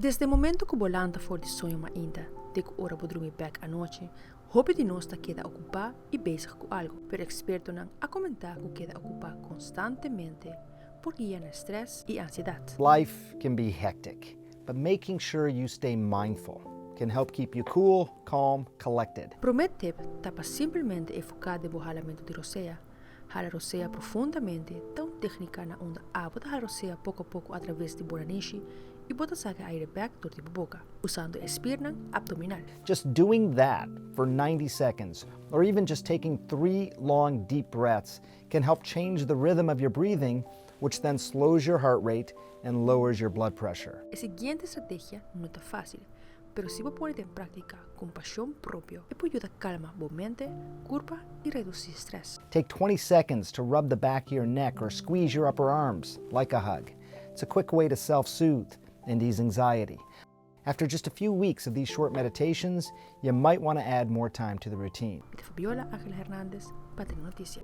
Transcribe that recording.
Desde momento ku bo lanta for di soño mainta te ku ora bo drumi bèk anochi, hopi di nos ta keda okupá i bezig ku algu. Pero ekspertonan a komentá ku keda okupá konstantemente por guia na strès i ansiedat. Life can be hectic, but making sure you stay mindful can help keep you cool, calm, collected. Promé tip ta pa simplemente enfoká den bo halamentu di rosea. Hala rosea profundamente ta un téknika na unda abo ta hala rosea poko poko atraves di bo nanishi i bo ta saka e aire bèk dor di bo boka, usando e spiernan abdominal. Just doing that for 90 seconds, or even just taking three long deep breaths, can help change the rhythm of your breathing, which then slows your heart rate and lowers your blood pressure. E siguiente strategia no ta fásil, pero si bo pone den práktika kompashon propio, e por yuda kalma bo mente, kurpa i redusí strès. Take 20 seconds to rub the back of your neck or squeeze your upper arms like a hug. It's a quick way to self soothe and ease anxiety. After just a few weeks of these short meditations, you might want to add more time to the routine. Fabiola Angela Hernandez, pa Notisia.